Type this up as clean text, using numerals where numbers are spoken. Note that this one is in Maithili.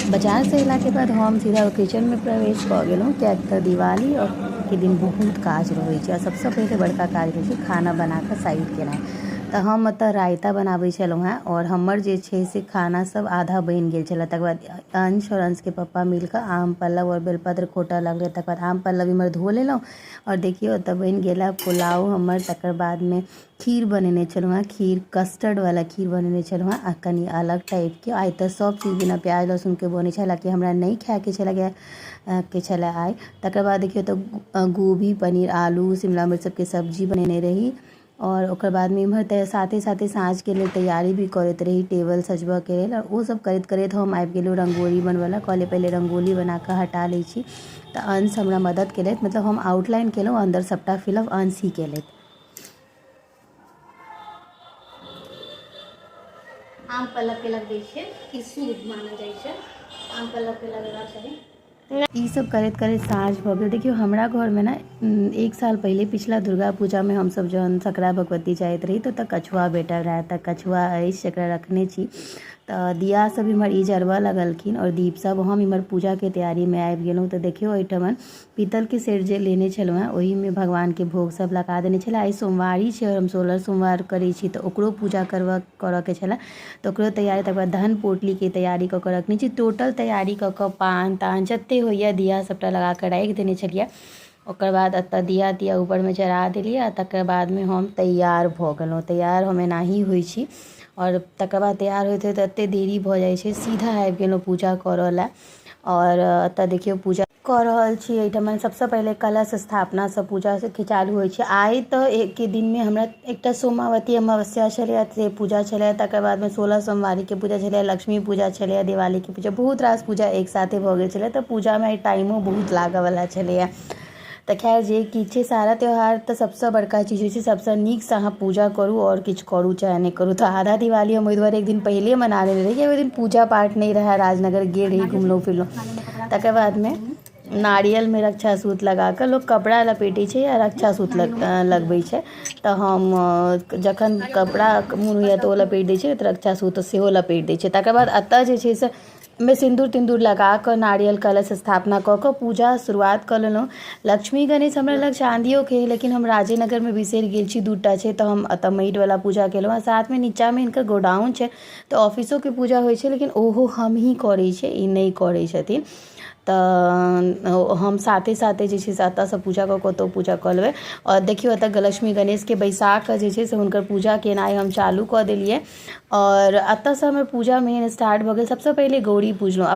बाजारसँ अयलाके बाद हम सीधा किचनमे प्रवेश कऽ गेलहुँ, किएक तऽ दिवाली के दिन बहुत काज रहै छै आ सबसँ पहिले बड़का काज रहै छै खाना बनाकऽ साइड केनाइ। तऽ हम एतऽ रायता बनाबै छलहुँ हेँ आओर हमर जे छै से खाना सब आधा बनि गेल छलै। तकर बाद अंश आओर अंशके पप्पा मिलकऽ आम पल्लव आओर बेलपत्र खोटऽ लगलै। तकर बाद आम पल्लव इमहर धो लेलहुँ आओर देखियौ एतऽ बनि गेल पुलाव हमर। तकर बादमे खीर बनेने छलहुँ हेँ, खीर कस्टर्डवला खीर बनेने छलहुँ हेँ आ कनि अलग टाइपके। आइ तऽ सब चीज बिना प्याज लहसुनके बनै छै, हालाँकि हमरा नहि खायके छलै के छलै आइ। तकर बाद देखियौ तऽ गोभी पनीर आलू शिमला मिर्च सबके सब्जी बनेने रही आओर ओकर बादमे इम्हर तऽ साथे साथे साँझके लेल तैयारी भी करैत रही टेबल सजबऽके लेल। आओर ओ सब करैत करैत हम आबि गेलहुँ रङ्गोली बनबऽ लए। कहलियै पहिले रङ्गोली बनाकऽ हटा लै छी। तऽ अंश हमरा मदद केलथि, मतलब हम आउटलाइन केलहुँ, अन्दर सबटा फिलअप अंश ही केलथि। आम पल्लव के लगबै छै, ई शुभ मानल जाइ छै, आम पल्लव के लगेबाक चाही। ई सब करैत करैत साँझ भऽ गेल। देखियौ हमरा घरमे ने एक साल पहिले पिछला दुर्गा पूजामे हमसब जहन सकरा भगवती जाइत रही तऽ ओतऽ कछुआ भेटल रहए। तऽ कछुआ अछि जकरा रखने छी। तऽ दिया सब इम्हर ई जरबऽ लगलखिन आओर दीप सब, हम इम्हर पूजाके तैयारीमे आबि गेलहुँ। तऽ देखियौ एहिठमन पीतलके सेट जे लेने छलहुँ हेँ ओहिमे भगवानके भोग सब लगा देने छलै। आइ सोमवारी छै आओर हम 16 सोमवार करै छी तऽ ओकरो पूजा करऽके छलै, तऽ ओकरो तैयारी। तकर बाद धन पोटलीके तैयारी कऽ कऽ रखने छी। टोटल तैयारी कऽ कऽ पान तान जते होइए दिया सबटा लगा कऽ राखि देने छलियै। ओकर बाद एतऽ दिया तिया ऊपरमे चढ़ा देलियै आ तकर बादमे हम तैयार भऽ गेलहुँ। तैयार हम एनाही होइ छी आओर तकर बाद तैयार होइत होइत एते देरी भऽ जाइ छै, सीधा आबि गेलहुँ पूजा करऽ लए। आओर एतऽ देखियौ पूजा कऽ रहल छी। एहिठमन सबसँ पहिले कलश स्थापनासँ पूजा चालू होइ छै। आइ तऽ एके दिनमे हमरा एकटा सोमावती अमावस्या छलैए से पूजा छलैए, तकर बादमे 16 सोमवारीके पूजा छलैए, लक्ष्मी पूजा छलैए, दिवालीके पूजा, बहुत रास पूजा एक साथे भऽ गेल छलै। तऽ पूजामे आइ टाइमो बहुत लागऽवला छलैए। तऽ खैर जे किछु छै, सारा त्यौहार तऽ सबसँ बड़का चीज होइ छै, सबसँ नीकसँ अहाँ पूजा करू आओर किछु करू चाहे नहि करू। तऽ आधा दिवाली हम ओहि दुआरे एक दिन पहिले मना लेने रही, ओहि दिन पूजा पाठ नहि रहए, राजनगर गेल रही, घुमलहुँ फिरलहुँ। तकर बादमे नारियलमे रक्षा सूत लगा कऽ लोक कपड़ा लपेटै छै या रक्षा सूत लगबै छै। तऽ हम जखन कपड़ा मोन होइए तऽ ओ लपेटि दै छै, तऽ रक्षा सूत सेहो लपेटि दै छै। तकर बाद एतय जे छै से मे सिन्दूर तिन्दूर लगा कऽ नारियल कलश स्थापना कऽ कऽ पूजा शुरुआत कऽ लेलहुँ। लक्ष्मी गणेश हमरा लग चाँदियोके अइ, लेकिन हम राजेनगरमे बिसरि गेल छी, 2टा छै, तऽ हम एतऽ माटिवला पूजा केलहुँ। आ साथमे नीचाँमे हिनकर गोडाउन छै तऽ ऑफिसोके पूजा होइ छै, लेकिन ओहो हमही करै छियै, ई नहि करै छथिन। तऽ हम साथे साथे जे छै से एतऽसँ पूजा कऽ कऽ ओतौ पूजा कऽ लेबै। आओर देखियौ एतऽ लक्ष्मी गणेशके बैसा कऽ जे छै से हुनकर पूजा केनाइ हम चालू कऽ देलियै। आओर एतऽसँ हमर पूजा मेन स्टार्ट भऽ गेल। सबसँ पहिले गौरी पुजलहुँ।